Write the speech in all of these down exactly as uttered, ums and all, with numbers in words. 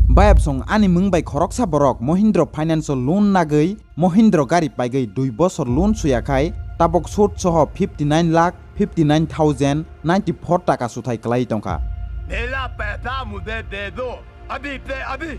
Bayapsong ani mwng bai khoroksa borok Mahindra Finance o loan nagwi Mahindra gari paigwi dui bosor loan suya khai tabok sud soho fifty nine lakh fifty nine thousand ninety four taka suthai kwlai tongkha. मेरा पैसा मुझे दे दो, अभी से अभी।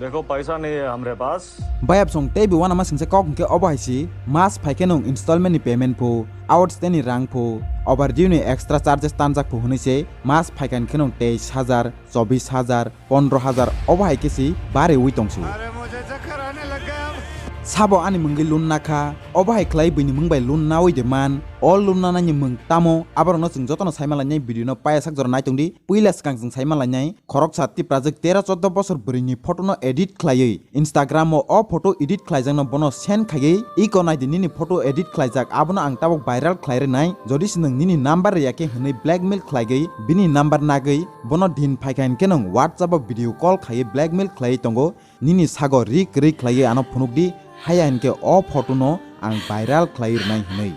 देखो, पैसा नहीं है हमारे पास। Bayapsong tei bo uanama singsa kok hwnkhe obo hai si, mas phaikhe nwng installment ni payment phu, outstanding rang phu, overdue ni extra charges tanjak phu hwnwi se mas phaikha hwnkhe nwng teis hajar, chobbish hajar, pondro hajar obo hai khe si bariwi tongsu. अरे मुझे चक्कर आने लग गया अब। Sabo ani mwngwi loan nakha, obo hai khlai buini mwng bai loan nawi de man, o loan nanani mwng tamo, aborokno chwng jotono saima lainai video no paya sak jora nai tongdi, puila swkang chwng saima lainai, khoroksa Tiprajwk tero choddo bosor bwrwini photo no edit khlaiwi, Instagram o o photo edit khlaijakno bono send khaiwi, iko naidi nini photo edit khlaijak abono ang tabok viral khlai rwnai, jodi se nwng nini number rwya khe hwnwi blackmail khlaigwi bini number nagwi bono din phaikha hinkhe nwng WhatsApp o video call khaiwi blackmail khlaiwi tongo, nini sago ri kwrwi khlaiwi ano phunukdi, haya hinkhe o photo no ang viral khlai rwnai hwnwi.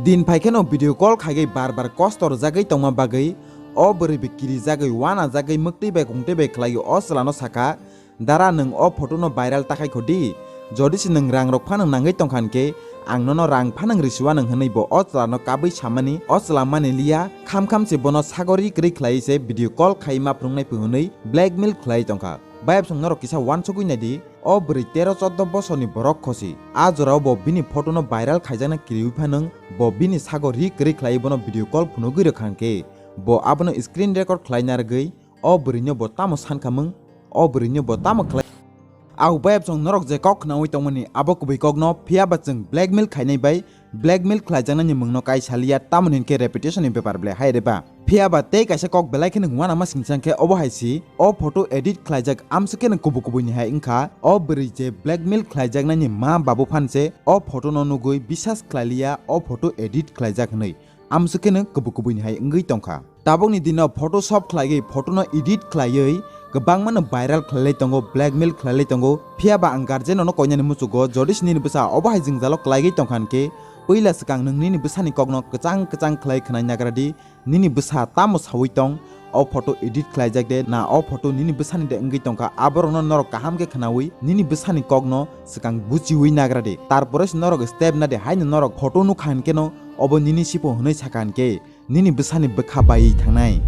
Din phai kheno video call khaigwi bar bar kosto rwjagwi tongma bagwi o bwrwi bai kirijagwi, uanajagwi, mwktwi bai kungtwi bai khlaiwi o chwlano sakha, "Dara, nwng o photo no viral ta khai kho di. Jodi se nwng rang rok phano nangwi tongkha hinkhe ang nono rang phano risiwa nwng," hwnwi bo o chwlano kabwi samani, o chwla mani liya, kham kham se bono sagori kwrwi khlaiwi se video call khai ma phrwngnai phi hwnwi blackmail khlai tongkha. Bayapsong norok kisa uansugwi naidi, o bwrwi tero choddo bosorni borok khosi. A jorao bo bini photo no viral khaijakna kiriwi phano bo bini sago ri kwrwi khlaiwi bono video call phunugwi rwkha hinkhe bo abono screen record khlai narwgwi o bwrwino bo tamo sankhamung, o bwrwino bo tamo khlai. Au bayapsong norok je kok khnaui tongmani abo kubui kokno, phiya ba chwng blackmail khainai bai blackmail khlaijaknani mungno kai saliya, tamoni hinkhe reputation ni bepar ble hai reba. Phiya ba tei kaisa kok belai kheno uanama singchang khe obo hai si, o photo edit khlaijak amswk kheno kubu kubui ni hai wngkha, o bwrwi je blackmail khlaijaknani ma babu phan se o photo no nugui bisas khlailiya o photo edit khlaijak hinui. Amswk kheno kubu kubui ni hai wngwi tongkha. Tabukni dino Photoshop khlaiwi photo no edit khlaiwi kwbangma no viral khlailai tongo, blackmail khlailai tongo. Phiya ba ang guardian no koinani muchugo, jodi se nini bwsa obo hai jwngjalo kwlaiwi tongkha hinkhe, puila swkang nwng nini bwsani kokno kwchang kwchang khlai khwnai nagra di, nini bwsa tamo saui tong, o photo edit khlaijak de na o photo nini bwsani de wngwi tongkha, aborokno norok kaham khe khnaui nini bwsani kokno swkang buchiui nagra di. Tarpore se norok step na di, haino norok photo nukha hinkhe no obo nini sipo hwnwi sakha hinkhe nini bwsani bwkha baiwi thangnai.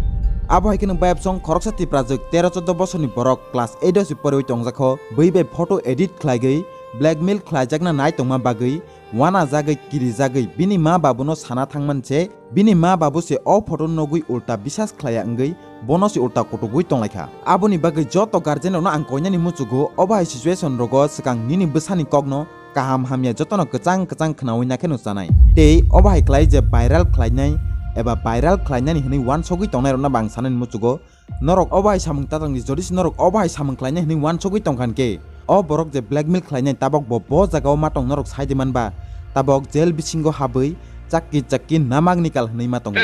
Abo hai kheno bayapsong khoroksa Tiprajwk tero choddo bosorni borok class eight o se poriwi tongjakho, bui bai photo edit khlaigwi blackmail khlaijakna nai tongma bagwi uanajagwi kirijagwi bini ma babuno sana thangman se, bini ma babu se o photo nugwi ulta bisas khlaiya wngwi bono se ulta kutugwi tonglaikha. Aboni bagwi joto guardian rokno ang koinani muchugo, obo hai situation rogo swkang nini bwsani kokno kaham hamya jotono kwchang kwchang khnaui nakheno chanai. Tei obo hai khlai je viral khlainai eba viral khlainani hwnwi uansugwi tongnairokno bo ang sanani muchugo. Norok obo hai samung tatangdi, jodi se norok obo hai samung khlainai hwnwi uansugwi tongkha hinkhe, o borok je blackmail khlainai tabok bo bo jagao ma tong norok sai di manba, tabok jail bisingo habwi chakki chakki namakni kal hwnwi ma tongo.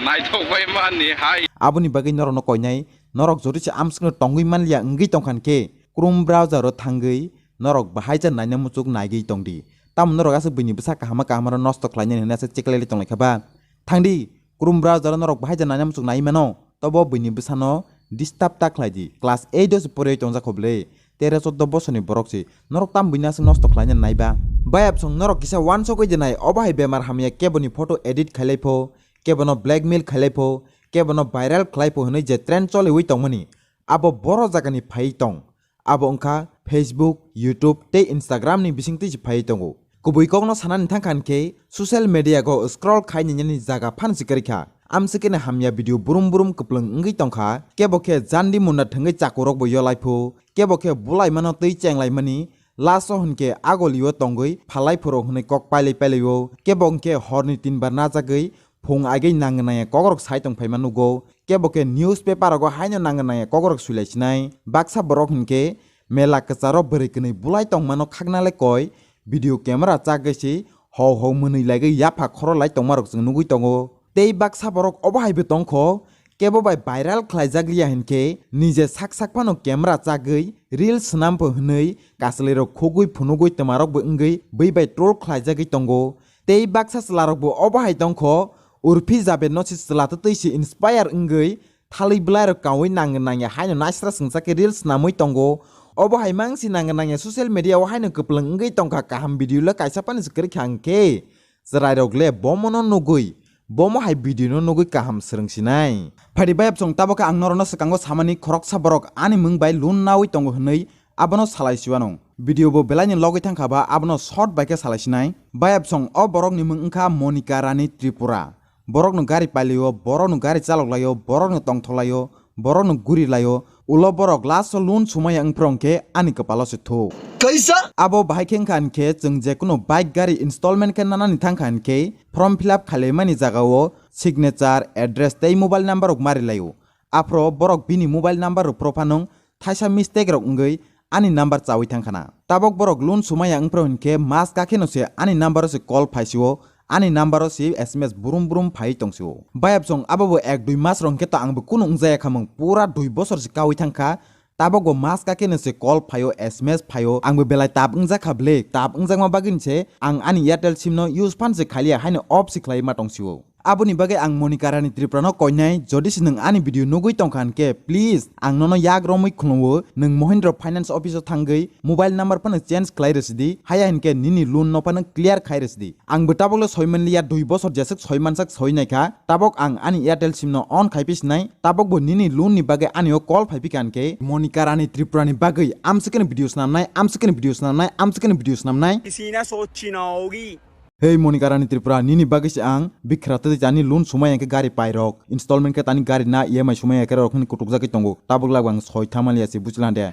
Naithok bai mani hai. Aboni bagwi norokno koinai, norok jodi se amsukno tongwi manliya wngwi tongkha hinkhe, Chrome browser o thangwi norok bahai ja naina muchuk naigwi tongdi. Tamo norok aswk buini bwsa kahama kahama rok nosto khlainani hwnwi aswk cheklailai tonglaikha ba? Thangdi, Chrome browser o norok bahai ja naina muchuk nai mano, tobo buini bwsano disturb ta khlaidi. Class eight o se poriwi tongjak kho bwle, tero choddo bosorni borok se. Norok tamo buini aswk nosto khlainani nai ba? Bayapsong norok kisa uansugwi de nai, obo hai bemar hamya keboni photo edit khailai pho, kebono blackmail khailai pho, kebono viral khlai pho hwnwi je trend choliwi tongmani, abo boro jagani phaiwi tong. Abo wngkha Facebook, YouTube tei Instagram ni bisingtwi se phaiwi tongo. Kubui kokno sanani thangkha hinkhe, social media go scroll khai ninani jaga phan se kwrwi kha. Amswk khe hamya video brum brum kwplwng wngwi tongkha. Kebo khe jandi munda thwngwi chakurokbo yolai phu, kebo khe bulaimano twi chenglaimani, last o hinkhe agolio tongwi phalai phuru hwnwi kok pailai pailai o. Kebo hinkhe horni tin bar najagwi phung agwi nangya nangya kokrok sai tong phaima nugo. Kebo khe newspaper rogo haino nangya nangya kokrok suilai sinai. Baksa borok hinkhe mela kwcharo bwrwi kwnwi bulai tongmano khakna le koi, video camera chagwi se hou hou mwnwi laigwi yapha khoro lai tongmarok chwng nugwi tongo. Tei baksa borok obo hai bo tongkho, kebo bai viral khlaijak liya hinkhe nije sak sak phano camera chagwi reel swnam pho hwnwi kachlwirok khugwi phunugwi twmarokbo wngwi bui bai troll khlaijagwi tongo. Tei baksa chwlarokbo obo hai tongkho, Urphi Jabedno se chwla twtwi se inspire wngwi Thalwi bwlairok kaui nangwi nangya haino naisra swngjak khe reels snamwi tongo. Obo hai mangsi nangwi nangya social media o haino kwplwng wngwi tongkha, kaham video le kaisa phano se kwrwi kha hwnkhe chwrairok le bomono nugwi, bomo hai video no nugwi kaham swrwngsinai. Phaidi bayapsong tabok khe ang norokno swkango samani khoroksa borok ani mung bai loan naui tongo hwnwi abono salai siwano. Video bo belaini logwi thangkha ba abono short bai khe salai sinai. Bayapsong o borokni mung wngkha Monika Rani Tripura. Borokno gari pailio, borokno gari chalok laio, borokno tongthok laio, borokno guri laio, ulo borok last o loan sumaya wngphro hwnkhe ani kwpalo se thuk. Kaisa? Abo bahai khe wngkha hinkhe chwng jekunu bike gari installment khe nanani thangkha hinkhe form fill up khailaimani jagao signature, address tei mobile number rok mari laio. Aphro borok bini mobile number rok phro phano thaisa mistake rok wngwi ani number chaui thangkhana. Tabok borok loan sumaya wngphro hinkhe mas kakheno se ani number o se call phaisio, ani number o se S M S brum brum phai tongsio. Bayapsong abo bo ek dui mas rok hinkhe to ang bo kunu wngjaya khamung, pura dui bosor se kaui thangkha. Tabok bo mas kakheno se call phaio, S M S phaio, ang bo belai tap wngjakha ble. Tap wngjakma bagwini se ang ani Airtel sim no use phan se khailia haino off se khlai ma tongsio. Aboni bagwi ang Monika Rani Tripura no koinai, jodi se nwng ani video nugwi tongkha hinkhe, please ang nono yak romwi khulungo, nwng Mahindra Finance office o thangwi mobile number phano change khlai rwsidi, haya hinkhe nini loan no phano clear khai rwsidi. Ang bo tabok le soi manliya, dui bosor jeswk soi mansak soi naikha, tabok ang ani Airtel sim no on khai pisinai, tabok bo nini loan ni bagwi ani o call phai phikha hinkhe, Monika Rani Tripura ni bagwi amswkni video snamnai, amswkni video snamnai, amswkni video snamnai. Sina sochi na hogi. Hei Monika Rani Tripura, nini bagwi se ang bikra twi tani loan sumai hwnkhe gari pairok, installment khe tani gari na E M I sumai hwnkhe rok hwnwi kutukjagwi tongo. Tabuk lagwi ang soi thamaliya se, buchila de.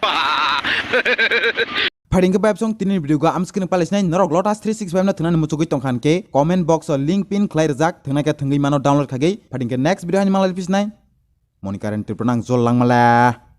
Phaidi hwnkhe bayapsong tini video go amswkni palaisinai, norok Lotus three six five no thwngnani muchugwi tongkha hinkhe comment box o link pin khlai rwjak, thwngna khe thwngwi mano download khagwi. Phaidi hwnkhe next video hani malai pisinai. Monika Rani Tripura nang jol langmala.